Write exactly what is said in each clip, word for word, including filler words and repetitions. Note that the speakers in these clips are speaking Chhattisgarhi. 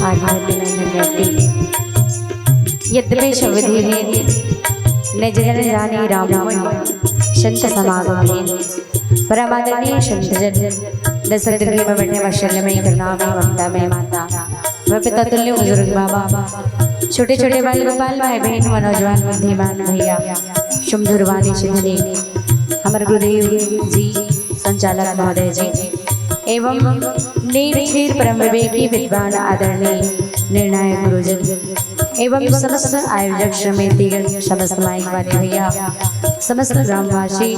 आधार बिना धन रहती। यद्यपि शब्द ही है, न जन जाने राम संत समागम है। परम आदरणीय संत जन, दस हृदय में बैठे वात्सल्य में, करुणा में, ममता में माता, वह पिता तुल्य बुजुर्ग बाबा, छोटे छोटे बाल गोपाल, भाई बहन, नौजवान, बुद्धिमान भैया, सुमधुर वाणी से धनी हमारे गुरुदेव जी, संचालक महोदय जी, एवं नीर क्षीर परम विवेकी विद्वान आदरणीय निर्णायक गुरुजन एवं समस्त आयोजक समितिगण, समस्त माइक वाले भैया, समस्त ग्रामवासी,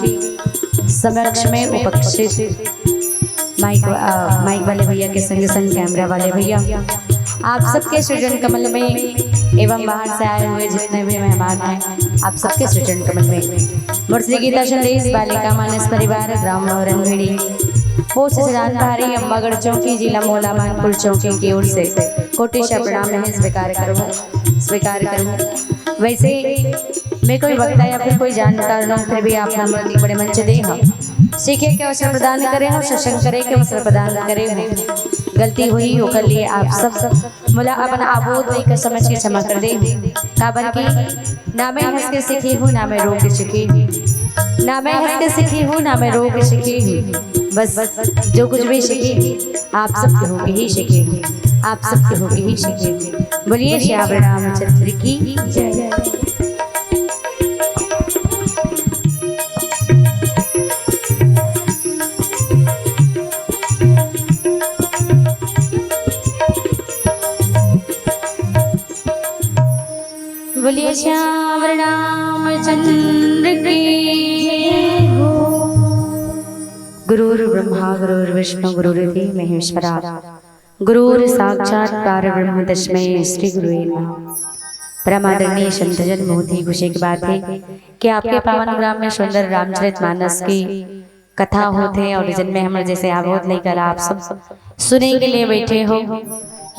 समक्ष में उपस्थित माइक, अ, माइक वाले भैया के संग संग कैमरा वाले भैया, आप सबके सृजन कमल में एवं बाहर से आए हुए जितने भी मेहमान हैं, आप सबके सृजन कमल में मोर श्री गीता संदेश बालिका मानस परिवार ग्राम मौरन भेड़ी, पोस्ट सिद्धांत भारी, अम्बागढ़ चौकी, जिला मोला मानपुर चौकी की ओर से कोटि से प्रणाम है, स्वीकार करूँ, स्वीकार करूँ। वैसे मैं कोई वक्ता या फिर कोई जानकार ना हूँ, फिर भी आप नाम के बड़े मंच दे हम सीखे के अवसर प्रदान करे हो, सत्संग करे के अवसर प्रदान करे हो। गलती हुई ओकर लिए आप सब मोला अपन आबोध लेकर समझ के क्षमा कर दे, काबर की नामे हंस के सीखी हूँ, नामे रो के सीखी हूँ, नामे हंस के सीखी हूँ, नामे रो के सीखी हूँ। बस जो कुछ भी सीखी, आप सबके होके ही सीखी हूँ, आप सबके होके ही सीखी हूँ। बोलिए श्याम रामचंद्र की जय। बोलिए श्याम रामचंद्र की जय हो। गुरुर्ब्रह्मा गुरुर्विष्णु गुरुर्देव महेश्वरा, गुरुर्साक्षात् परब्रह्म तस्मै श्री गुरुवे नमः। परम आदरणीय संतजन, बहुत ही खुशी की बात है कि आपके पावन ग्राम में सुंदर रामचरित मानस की कथा होत हे और जिनमें हमर जैसे आबोध लेकर आप सब सुने के लिए बैठे हो,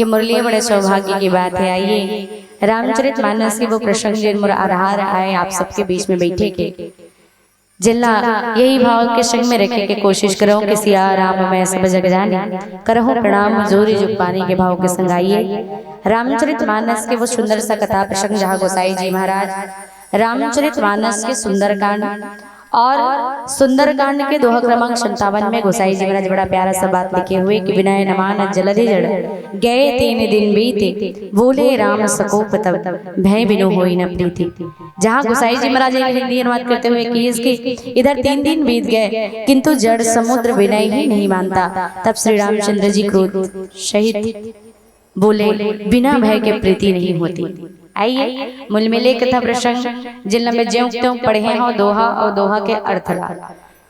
ये मोर लिए बड़े सौभाग्य की बात है। आइए, रामचरित मानस के वो प्रसंग जिन मोर आधार आए आप सबके बीच में बैठे के, जिनला यही भाव के संग में रखे के कोशिश करो कि सिया राम मैं सब जग जानी, करहु प्रणाम जोरी जुग पानी के भाव के संग आइए। रामचरित मानस के वो सुंदर सा कथा प्रसंग जहाँ गोसाई जी महाराज रामचरित मानस के सुंदरकांड और सुंदरकांड के दोहा क्रमांक संतावन में गोसाई जी महाराज बड़ा प्यारा सा बात लिखे हुए कि विनय नमान जलधि जड़ गए तीन दिन बीते, बोले राम सकोप तब भय बिनु होई न प्रीति। जहाँ गोसाई जी महाराज एक हिंदी अनुवाद करते हुए कि इसकी इधर तीन दिन बीत गए, किंतु जड़ समुद्र विनय ही नहीं मानता। तब श्री रामचंद्र जी क्रोध सहित बोले, बिना भय के प्रीति नहीं होती। आइए, मुल मिले कथा प्रसंग, जिन लम्बे ज्यों त्यों पढ़े हो दोहा और दोहा के अर्थ ला।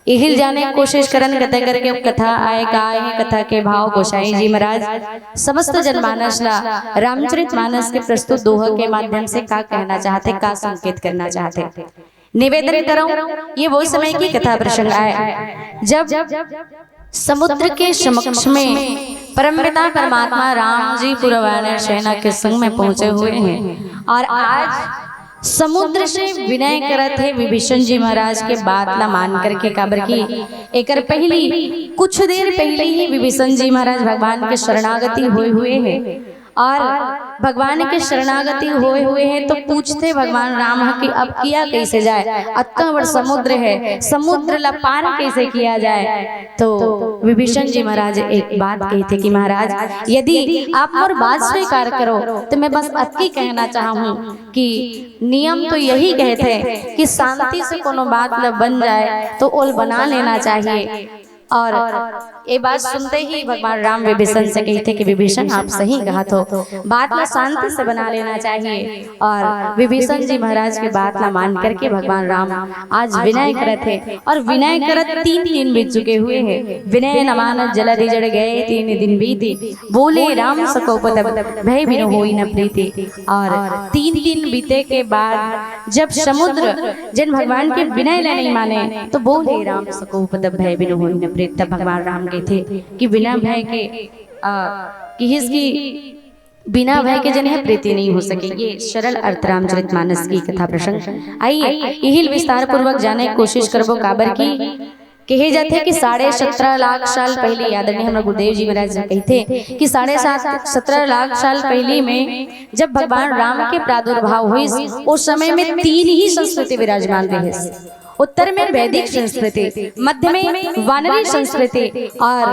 इहिल जाने कोशिश करन कते करके कथा आए, का आए कथा के भाव गोसाई जी महाराज समस्त जनमानस ला रामचरित मानस के प्रस्तुत दोहा के माध्यम से का कहना चाहते, का संकेत करना चाहते। निवेदन करूं, ये वो समय की कथा प्रसंग आए जब समुद्र के समक्ष में परमपिता परमात्मा राम जी पूरा वानर सेना के संग में पहुंचे हुए हैं और आज समुद्र से विनय करत हे विभीषण जी महाराज के बात ला मान करके, काबर की एकर पहली, कुछ देर पहले ही विभीषण जी महाराज भगवान के शरणागति हुए हुए हैं और भगवान के शरणागति हुए हुए हैं तो पूछते भगवान राम ह कि अब किया कैसे जाए, अतना बड़ समुद्र है, समुद्र ला पार कैसे किया जाए। तो विभीषण जी महाराज एक बात कही थे कि महाराज, यदि आप मोर बात स्वीकार करो तो मैं बस अतकी कहना चाहूँ कि नियम तो यही कहते हैं कि शांति से कोनो बात ला बन जाए तो ओल बना लेना चाहिए। और ये बात सुनते ही भगवान राम विभीषण से कही थे कि विभीषण, आप सही कहा थो, बात ला शांति से बना लेना चाहिए। और विभीषण जी महाराज की बात ला मान करके भगवान राम आज विनय करत हे और विनय करत तीन दिन बीत चुके हुए हैं। विनय नमान जलधि जड़ गए तीन दिन बीते, बोले राम सकोप तब भय बिनु होई न प्रीति। और तीन दिन बीते के बाद जब समुद्र जन भगवान के विनय ला नहीं माने तो बोले राम सकोप तब भय बिनु होई न प्रीति। तब भगवान राम कहे थे कि बिना भय के, आ, कि इसकी बिना भय के जन है प्रीति नहीं हो सके। ये सरल अर्थ रामचरित मानस की कथा प्रसंग। आइए, इहिल विस्तार पूर्वक जाने की कोशिश करबो, काबर की कहे जाथे कि साढ़े सत्रह लाख साल पहिली, आदरणीय हमर गुरुदेव जी महाराज जी कहिथे कि साढ़े सात, सत्रह लाख साल पहिली में जब भगवान राम के प्रादुर्भाव होइस, उस समय में तीन ही संस्कृति विराजमान रहिस। उत्तर में वैदिक संस्कृति, मध्य में वानरी संस्कृति और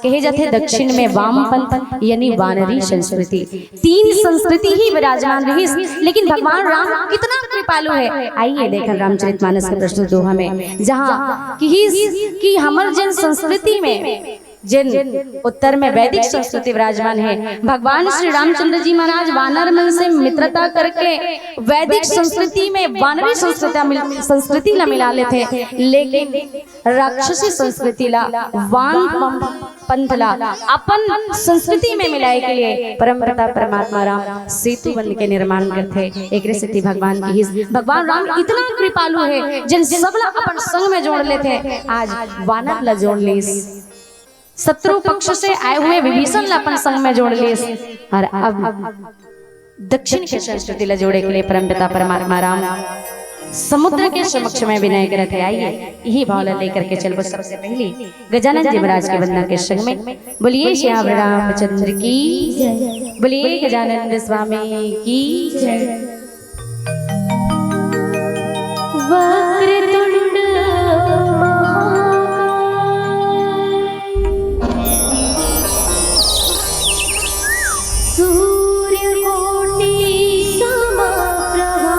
कहे जाथे दक्षिण में वामपंथ यानी वानरी संस्कृति। तीन संस्कृति ही विराजमान रहिस, लेकिन भगवान राम कितना कृपालु है। आइए देखन रामचरितमानस के प्रस्तुत दोहा में, जहाँ किहिस कि हमर जेन संस्कृति में, जेन उत्तर में वैदिक संस्कृति विराजमान है, भगवान श्री रामचंद्र जी महाराज वानर मन से मित्रता करके वैदिक संस्कृति में वानरी संस्कृति मिल-, संस्कृति ला मिला लेथे, लेकिन राक्षसी संस्कृति ला, वान पंथ ला अपन संस्कृति में मिलाए के लिए परम पिता परमात्मा राम सेतु बंध के निर्माण करथे। एकरे सेती भगवान किहिस, भगवान राम इतना कृपालु है, जेन सब ला अपन संग में जोड़ लेथे। आज वानर ला जोड़ लिस, शत्रु पक्ष से आए हुए विभीषण ला अपन संग में जोड़ लिस, और अब दक्षिण के संस्कृति ला जोड़े के लिए परमपिता परमात्मा राम समुद्र के समक्ष में विनय करत हे। आइए, यही भाव ला लेकर के चलबो सबसे पहले गजानन जी महाराज के वंदना के संग में। बोलिए श्याम रामचंद्र की जय, बोलिए गजानंद स्वामी की जय। वक्रतुंड महाकाय सूर्यकोटि समप्रभा।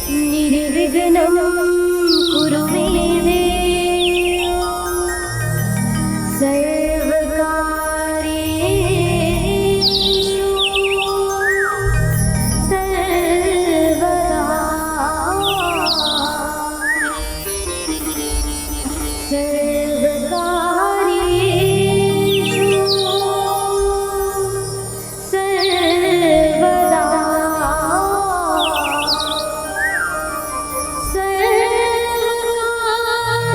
निर्विघ्नं कुरु मे देव सर्वकार्येषु सर्वदा। सर्वकार्येषु सर्वदा।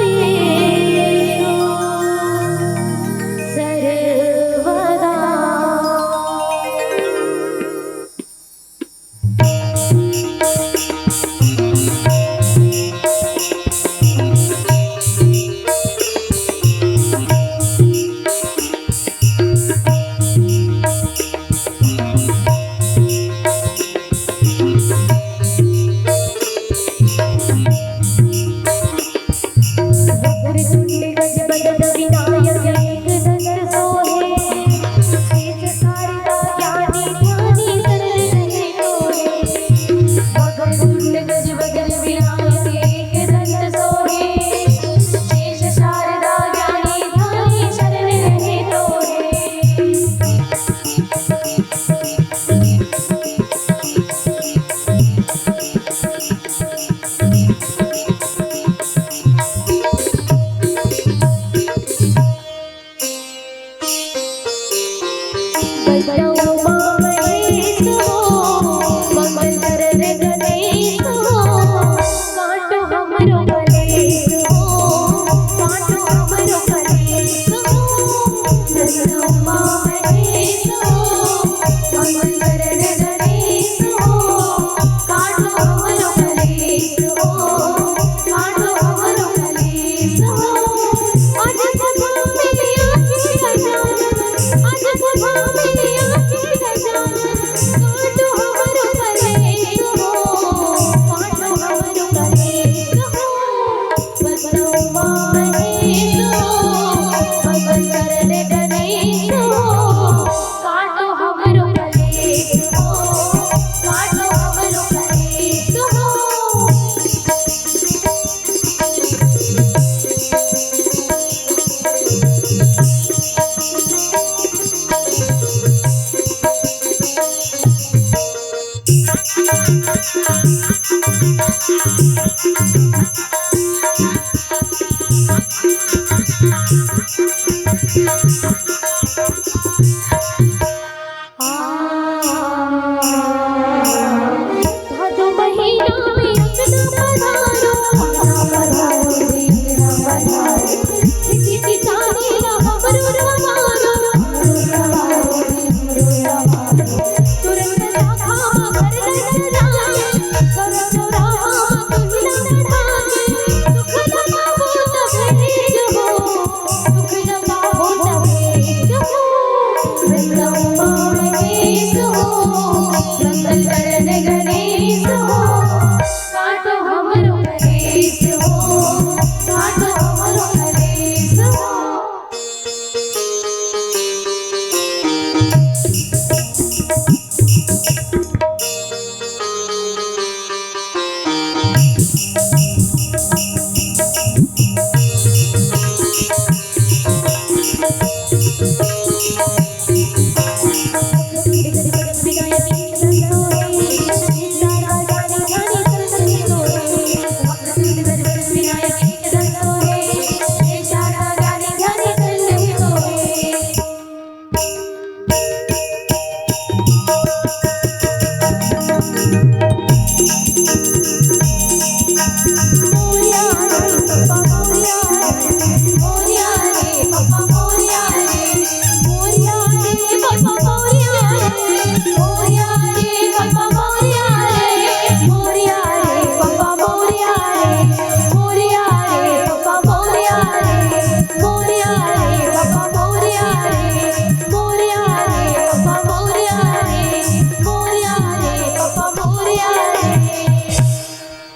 सर्वकार्येषु सर्वदा। वक्रतुंड गज बदन विनायक एक दंत सोहे। शेष शारदा ज्ञानी ध्यानी शरण रहे कोहे। वक्रतुंड गज बदन विनायक एक दंत सोहे। शेष शारदा ज्ञानी ध्यानी शरण रहे कोहे।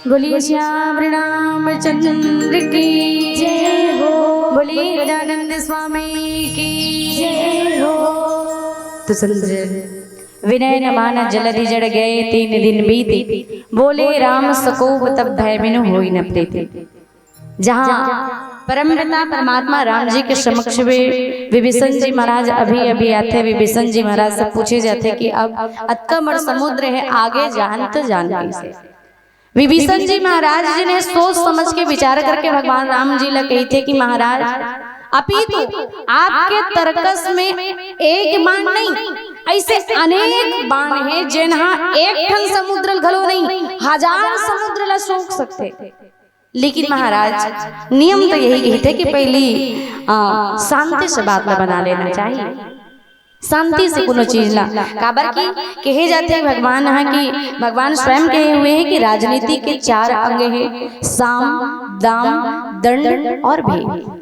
बोलिए श्याम रामचंद्र की जय हो। बोलिए गजानंद स्वामी की जय हो। तो संत, विनय न माना जलधि जड़ गए, तीन दिन बीती, बोले राम सकोप तब भय बिनु होई न प्रीति। जहाँ परमपिता परमात्मा राम जी के समक्ष में विभीषण जी महाराज अभी अभी आथे, विभीषण जी महाराज से पूछे जाथे कि अब अतका बड़ समुद्र है, आगे जान तो जान कैसे। विभीषण जी महाराज जी ने सोच समझ के विचार करके भगवान राम जी ला कहिथे कि महाराज, अपितु आपके तरकस में एक बाण नहीं, ऐसे अनेक बाण है, जेन हा एक ठन समुद्र घलो नहीं, हजार समुद्र ला सूंख सकथे। लेकिन महाराज, नियम तो यही कहिथे कि पहली, आ, शांति से बात ला बना लेना चाहिए। शांति से कोनो चीज ला, काबर कि कहे जाथे भगवान ह कि भगवान स्वयं कहे हुए हैं कि राजनीति के चार अंग है, साम, दाम, दंड और भेद।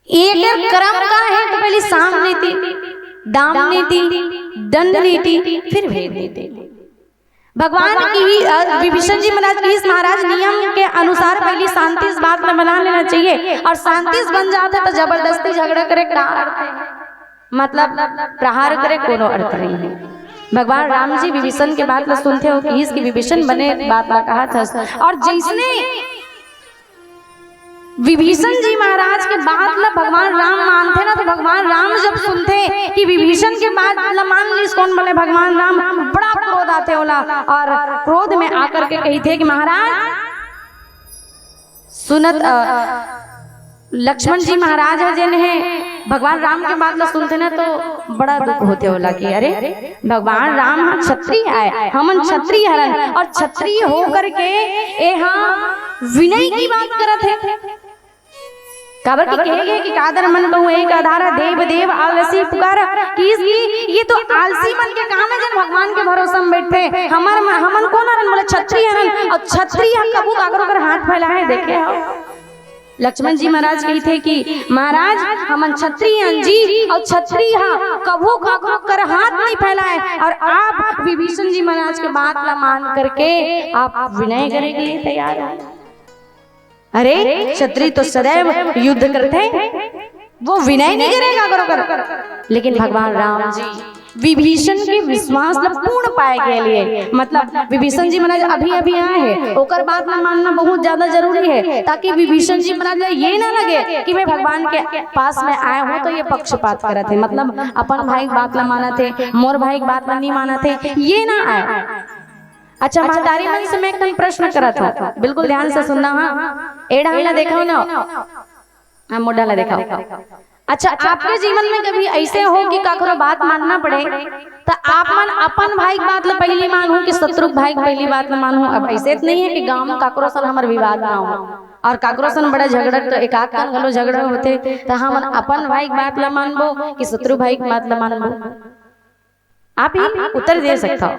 एकर क्रम का है तो पहले साम नीति, दाम नीति, दंड नीति, फिर भेद नीति। भगवान की, अ, विभीषण जी महाराज की इस महाराज नियम के अनुसार पहली शांति इस बात में बना लेना चाहिए, और शांति इस बन जाता है तो जबरदस्ती झगड़ा करे का अर्थ है? मतलब प्रहार करे कोनो अर्थ नहीं है। भगवान राम जी विभीषण के बात ला सुनथे हो कि इसकी विभीषण बने बात ला कहा था, और जिसने विभीषण जी महाराज के बात ला भगवान राम मानथे ना, तो भगवान राम जब सुनथे कि विभीषण के बात ला मान लिस, कौन बोले भगवान राम, बड़ा क्रोध आथे ओला, और क्रोध में आकर के कहिथे कि महाराज, सुनत, अ, लक्ष्मण जी महाराज ह जेन हे, भगवान राम के बात ला सुनथे ना, तो बड़ा दुख होथे ओला कि अरे, भगवान राम ह क्षत्रिय आय, हमन क्षत्रिय हरन, और क्षत्रिय होकर के ए हा विनय की बात करत हे। काबर कि कहे गे कि कादर मन कहूँ एक आधारा, देव देव आलसी पुकारा, कि इसकी, ये तो आलसी मन के काम है, जन भगवान के भरोसा में बैठे। हमर म-, हमन कोन हरन, बोले क्षत्रिय हरन, और क्षत्रिय ह कभू काकरो कर हाथ फैलाए देखे हो? लक्ष्मण जी महाराज कहिथे कि महाराज, हमन क्षत्रिय हन जी, और क्षत्रिय ह कभू काकरो कर हाथ नहीं फैलाए, और आप विभीषण जी महाराज के बात ला मान करके आप विनय करे के लिए तैयार हो। अरे, क्षत्रिय तो सदैव युद्ध करथे, वो विनय नहीं करेगा करो कर। लेकिन भगवान राम जी विभीषण के विश्वास ला पूर्ण पाए के लिए, मतलब विभीषण जी महाराज अभी अभी आए हैं, ओकर बात ला मानना बहुत ज्यादा जरूरी है, ताकि विभीषण जी महाराज ला ये ना लगे कि मैं भगवान के पास में आया हूँ तो ये पक्षपात करत हे, मतलब अपन भाई के बात ला मानत हे, मोर भाई के बात ला नहीं मानत हे, ये ना आए। अच्छा, महतारी मन से मैं एक ठन प्रश्न करत हूँ, बिल्कुल ध्यान से सुनना। हाँ, ए डाहन ला देखो ना, हाँ, मोर डाहन ला देखो। अच्छा, आपके जीवन में कभी ऐसे हो कि काकरो बात मानना पड़े, तो आप मन अपन भाई के बात ला पहली मानहू कि शत्रु के भाई के पहली बात ला मानहू? अब ऐसे तो नहीं है कि गांव में काकरो सन हमर विवाद ना हो, और काकरो सन बड़ा झगड़ा, तो एक आध कन घलो झगड़ा होथे, तो हमन अपन भाई के बात ला मानबो कि शत्रु भाई के बात ला मानबो? आप ही उत्तर दे सकता हो।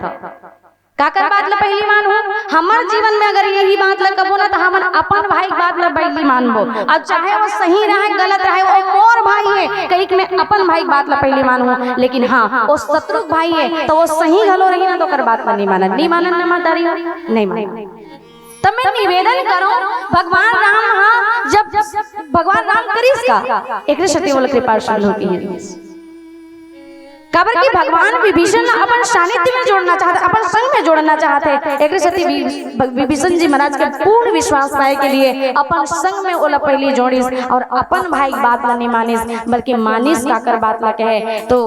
काकर बात ला पहली मानहू? हमर जीवन में अगर यही बात ला कबो ना, तो हमन अपन भाई के बात ला पहली मानबो। अब चाहे वो सही रहे, गलत रहे, वो मोर भाई है, कहिक मैं अपन भाई के बात ला पहली मानहू। लेकिन हाँ, वो शत्रु के भाई है, तो वो सही घलो रही ना, तो ओकर बात ला नहीं मानन, नहीं मानन ना महतारी, नहीं मानन। तब मैं निवेदन करूं, भगवान राम, हाँ, जब भगवान राम करिस का, एकरे सेती ओला कृपाण शब्द होती है। काबर कि भगवान विभीषण ला अपन सानिध्य में जोड़ना चाहत हे, अपन संग में जोड़ना चाहत हे। एकरे सेती वि-, विभीषण जी महाराज के पूर्ण विश्वास पाए के लिए अपन संग में ओला पहिली जोड़िस अउ अपन भाई के बात ला नहीं मानिस, बल्कि मानिस काकर बात ला कहे तो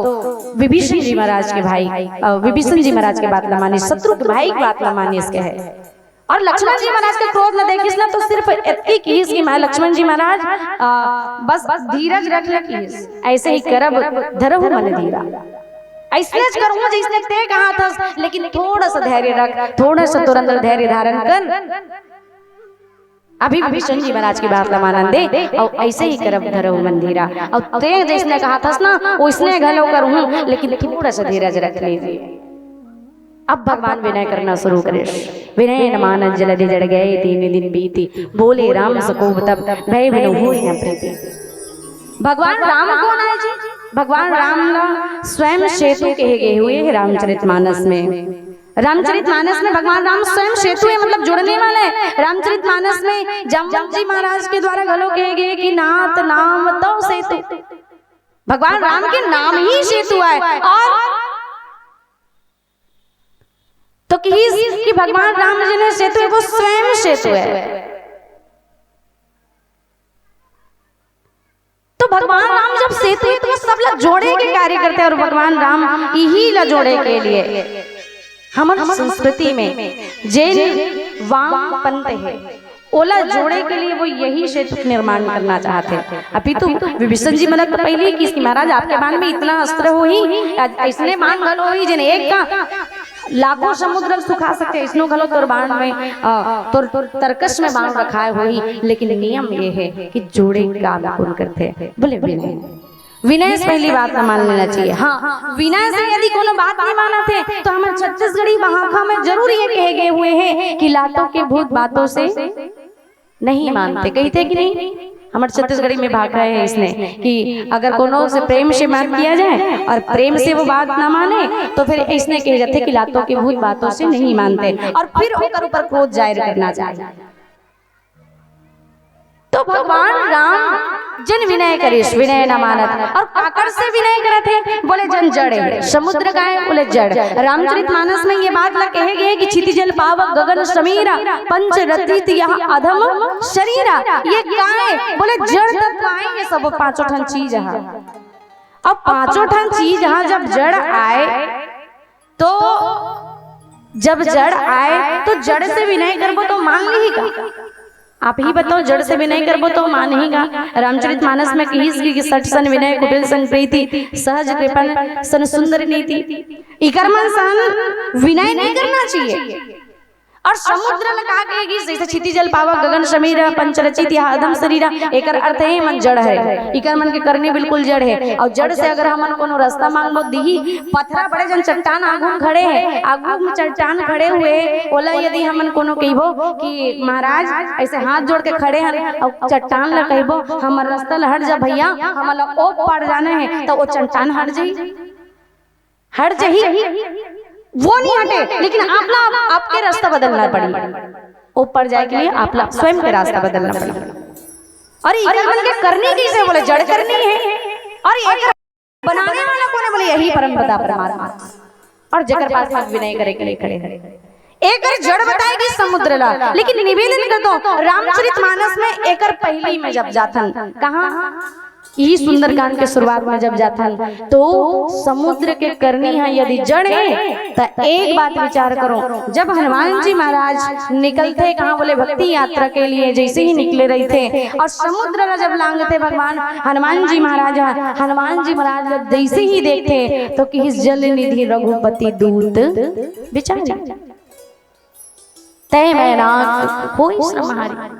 विभीषण जी महाराज के भाई, अ, विभीषण जी महाराज के बात ला मानिस, शत्रु के भाई के बात ला मानिस कहे। अउ लक्ष्मण जी महाराज के क्रोध ला देखिस ना, तो सिर्फ एतकी किहिस कि मैं लक्ष्मण जी महाराज, अ, बस धीरज रख ले किहिस, ऐसे ही करब धरहु मन धीरा। अइसने च करहूं जइसने तें कहत हस, लेकिन थोड़ा सा धैर्य रख, थोड़ा सा तोर अंदर धैर्य धारण कर। अभी विभीषण जी महाराज के बात ला मानन दे, अउ अइसे ही करब धरहु मन धीरा। अउ तें जइसने कहत हस ना, ओइसने घलो करहूं, लेकिन थोड़ा सा धीरज रख लीजिए। अब भगवान विनय करना शुरू करिस। विनय न मानत जलधि जड़ गए, तीन दिन बीती, बोले राम सकोप तब, भय बिनु होई न प्रीति। भगवान राम कोन आय जी? भगवान राम ला स्वयं सेतु कहे गए हुए हे रामचरितमानस में। रामचरितमानस में भगवान राम स्वयं सेतु हे, मतलब जुड़ने वाला हे। रामचरितमानस में जामवंत जी महाराज के द्वारा घलो कहे गए कि नाथ नाम तव सेतु। भगवान राम के नाम ही सेतु आय। अउ तो किहिस कि भगवान राम जी ने सेतु हे, वो स्वयं सेतु हे। तो भगवान राम जब सेतु हे, तो वो सब ला जोड़े के कार्य करथे, अउ भगवान राम इही ला जोड़े के लिए हमर संस्कृति में जेन वाम पंथ हे, ओला जोड़े के लिए वो यही सेतु के निर्माण करना चाहत हे। अभी तो विभीषण जी महाराज तो पहिली किहिस कि महाराज, आपके बाण में इतना अस्त्र होही, अइसने बाण घलो होही, जेन एक का लाखों समुद्र सुखा सकथे, अइसनो घलो तोर बाण में, अ, तोर, तोर तरकस में बाण रखाय होही, लेकिन नियम ये हे कि जोड़े काम कोन करथे, बोले विनय। विनय से पहिली बात ला मान लेना चाहिए। हाँ, विनय से यदि कोनो बात नहीं मानत हे, तो हमर छत्तीसगढ़ी बहाखा में जरूर ये कहे गए हुए हे कि लातों के भूत बातों से नहीं मानते, कहिथे कि नहीं? हमर छत्तीसगढ़ी में भाखा हे अइसने कि अगर कोनो से प्रेम से बात किया जाए अउ प्रेम से वो बात ना माने, तो फिर अइसने कहे जाथे कि लातों के भूत बातों से नहीं मानते, अउ फिर ओकर ऊपर क्रोध जाहिर करना चाहिए। तो भगवान राम जेन विनय करिस, विनय न मानत। अउ काकर से विनय करत हे? बोले जेन जड़ हे। समुद्र काय? बोले जड़। रामचरितमानस में ये बात ला कहे गए कि क्षिति जल पावक गगन समीरा, पंच रचित यह अधम शरीरा। ये काय? बोले जड़ तत्व आय ये सब, पांचों ठन चीज हा। अब पांचों ठन चीज हा जब जड़ आय, तो जब जड़ आय, तो जड़ से विनय करबो तो मान लिही का? आप ही बताओ, जड़ से विनय करबो तो मानही का? रामचरितमानस में किहिस कि सठ सन विनय, कुटिल सन प्रीति, सहज कृपण सन सुंदर नीति। इकर मन सन विनय नहीं करना चाहिए। अउ समुद्र ला का कहे गइस, जइसे क्षिति जल पावक गगन समीरा, पंच रचित यह अधम शरीरा, एकर अर्थ हे मन जड़ हे, इकर मन के करनी बिल्कुल जड़ हे। अउ जड़ से अगर हमन कोनो रास्ता मांगबो दिही, पथरा बड़े जन चट्टान आगू में खड़े हे, आगू में चट्टान खड़े हुए हे, ओला यदि हमन कोनो कहिबो कि महाराज अइसे हाथ जोड़ के खड़े हन अउ चट्टान ला कहिबो हमर रास्ता ला हट जा भइया, हमन ला ओ पार जाना हे, त ओ चट्टान हट जाही? हट जाही, वो नहीं हटे, लेकिन आप ला आपके रास्ता बदलना पड़ी। ऊपर जाए के लिए आप ला स्वयं के रास्ता बदलना पड़ी। अउ इकर मन के करनी कइसे? बोले जड़ करनी हे। अउ एकर बनाने वाला कोन हे? बोले यही परम पिता परमात्मा। अउ जेकर पास में विनय करे के लिए खड़े हे। एकर जड़ बताय गइस समुद्र ला, लेकिन निवेदन कर दो, रामचरितमानस में एकर पहिली में जब जाथन, कहाँ? ई सुंदरकांड के शुरुआत में जब जाथन, तो समुद्र के करनी हा यदि जड़ हे, त एक बात विचार करो, जब हनुमान जी महाराज निकलथे, कहाँ? बोले भक्ति यात्रा के लिए, जइसे ही निकले रहिथे अउ समुद्र ला जब लांघथे भगवान हनुमान जी महाराज हा, हनुमान जी महाराज जब जइसे ही देखथे, तो किहिस जल निधि रघुपति दूत बिचारी। तय मैना होई श्रम हारी।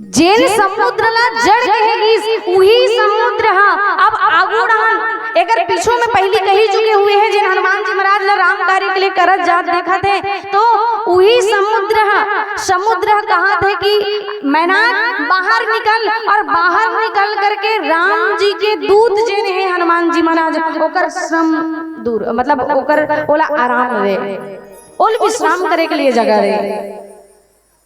जेन समुद्र ला जड़ कहे गइस, उही समुद्र हा अब आगू डहन, एकर पीछू में पहिली कहि चुके हुए हे, जेन हनुमान जी महाराज ला राम कार्य के लिए करत जात देखत हे, तो उही समुद्र हा, समुद्र हा कहत हे कि मैना बाहर निकल, अउ बाहर निकल करके राम जी के दूत जेन हे हनुमान जी महाराज, ओकर श्रम दूर, मतलब ओकर ओला आराम दे, ओला विश्राम करे के लिए जगह दे।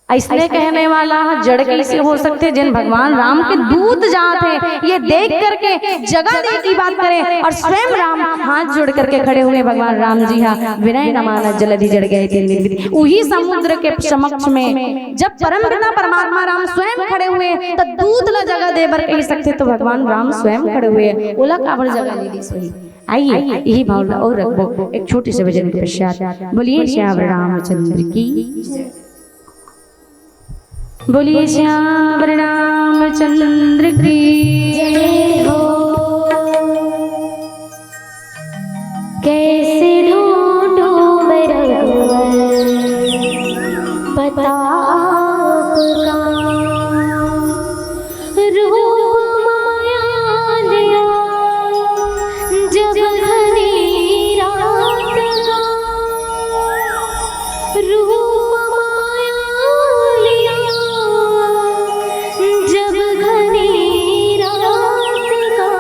अइसने कहने वाला ह जड़ कइसे हो सकथे, जेन भगवान राम के दूत जात हे, ये देख करके जगह दे की बात करें और स्वयं राम हाथ जोड़ करके खड़े हुए। भगवान राम जी हा विनय नमानस जलधि जड़ गए थे निर्विधि। उही समुद्र के समक्ष में जब परम पिता परमात्मा राम स्वयं खड़े हुए, तो दूत ला जगह दे बर कह सकथे, तो भगवान राम स्वयं खड़े हुए, ओला काबर जगह नइ दिस होही? आइए, यही भावना और रखबो एक छोटे से भजन के पश्चात। बोलिए श्याम रामचंद्र की जय। बोलिए श्याम रामचंद्र की जय हो। कैसे ढूंढूं मैं रघुवर पता आपका, रूप माया लिया जब घनी रात का, रूप माया लिया जब घनी रात का,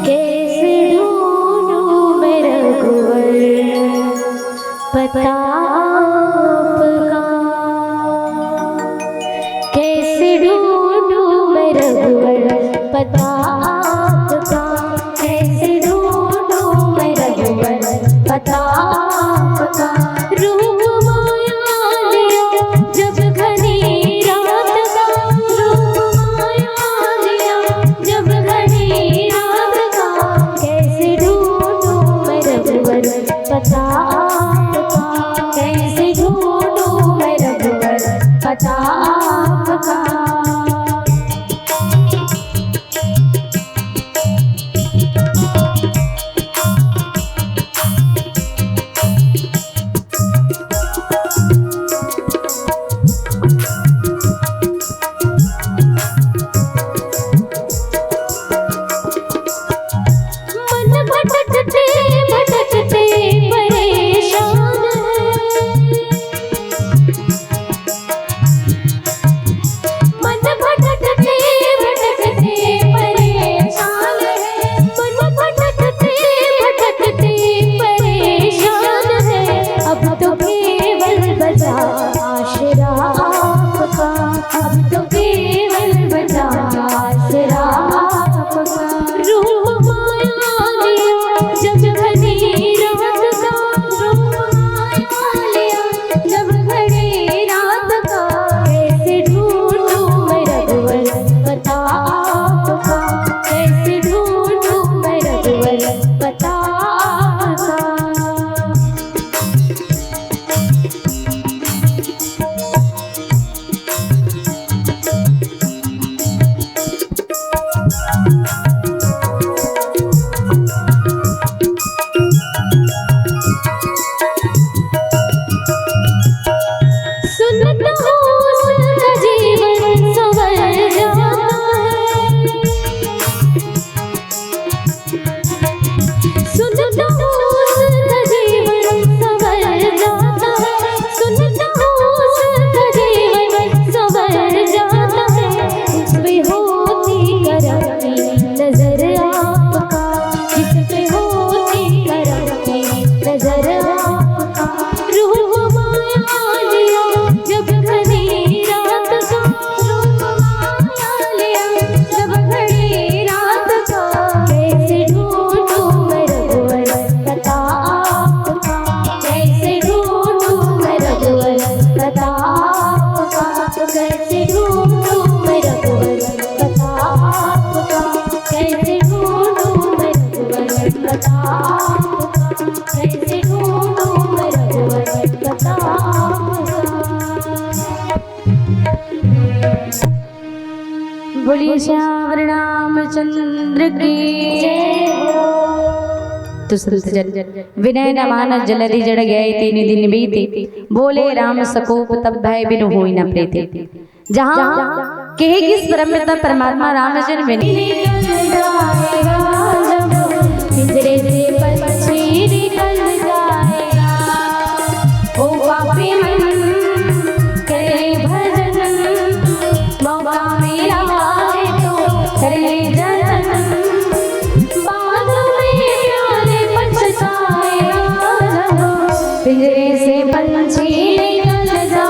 कैसे ढूंढूं मैं रघुवर पता आपका, कैसे ढूंढूं मैं रघुवर पता आपका, कैसे ढूंढूं मैं रघुवर पता आपका। रूप माया लिया जब घनी रात का, रूप माया लिया जब घनी रात का, कैसे ढूंढूं मैं रघुवर पता आपका, कैसे ढूंढूं मैं रघुवर पता आपका। मन भटकते भटकते परेशान है। मन भटकते भटकते परेशान है। मन भटकते भटकते परेशान है। अब तो केवल बचा आसरा आपका, अब तो केवल बचा आसरा आपका। रूप माया लिया जब घनी रात का, रूप माया लिया जब घनी रात का, कैसे ढूंढूं मैं रघुवर पता आपका, कैसे ढूंढूं मैं रघुवर पता आपका। सुनता हूँ उसका जीवन संवर जाता है। सुनता हूँ उसका जीवन संवर जाता है। सुनता हूँ उसका जीवन संवर जाता है। उस पे होती करम की नजर आपका, जिस पे होती करम की नजर आपका। रूप माया लिया जब घनी रात का, रूप माया लिया जब घनी रात का। कैसे ढूंढूं मैं रघुवर पता आपका, कैसे ढूंढूं मैं रघुवर पता आपका, कैसे ढूंढूं मैं रघुवर पता आपका, कैसे ढूंढूं मैं रघुवर पता आपका, कैसे ढूंढूं मैं रघुवर पता आपका। बोलिए श्यावर रामचंद्र की जय हो। तो संत जन, विनय नमानस जलधि जड़ गए तीन दिन बीते, बोले राम सकोप तब भय बिनु होई न प्रीते। जहाँ कहे कि इस परम पिता परमात्मा राम जन विनय निकल जाएगा जब पिंजरे से पंछी निकल जाएगा। ओ पापी मन, करे भजन, मौका मिला है तो करे जतन। बाद में प्यारे पछताएगा जब पिंजरे से पंछी निकल जाएगा।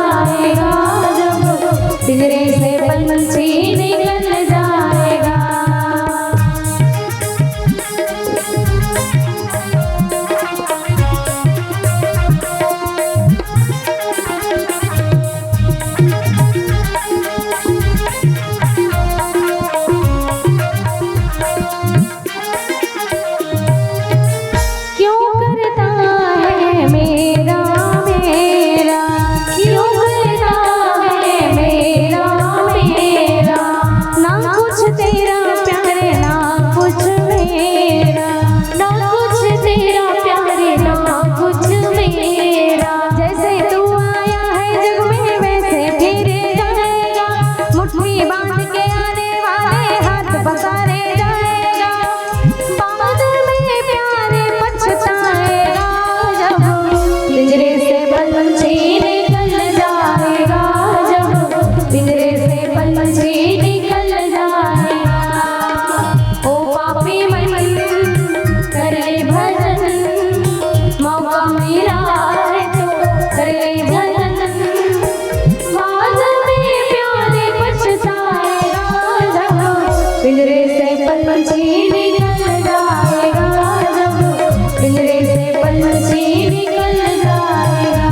पिंजरे से पंछी निकल जाएगा, जब पिंजरे से पंछी निकल जाएगा।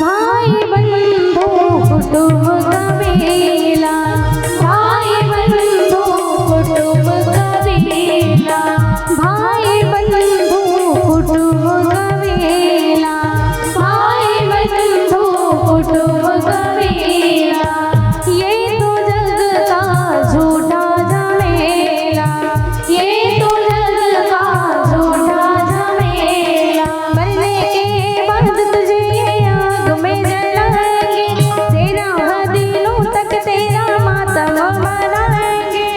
भाई बंधु कुटुंब कबीला, भाई बंधु कुटुंब कबीला, भाई बंधु कुटुंब कबीला, भाई बंधु कुटुंब कबीला। ये तो जग का झूठा झमेला, ये तो जग का झूठा झमेला। मरने के बाद तुझे ये आग में जलाएंगे, तेरा हर दिनों तक तेरा मातम मनाएंगे।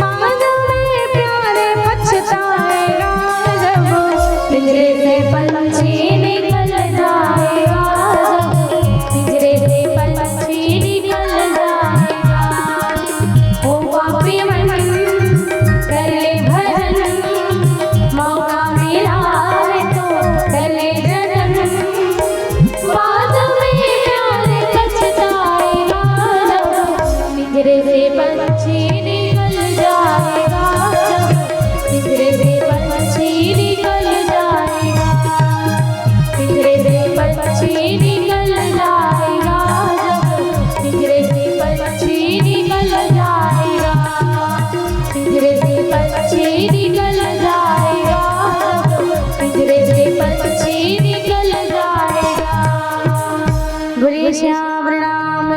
बाद में प्यारे पछताएगा जब पिंजरे से पंछी निकल जाएगा, जब पिंजरे से पंछी निकल जाएगा। ओ पापी मन, कर ले भजन, मौका मिला है तो कर ले जतन। बाद में प्यार पछताएगा जब पिंजरे से पंछी निकल जाएगा, जब पिंजरे से पंछी निकल जाएगा, पिंजरे से पंछी निकल जाएगा, जब पिंजरे से पंछी निकल जाएगा, पिंजरे से पंछी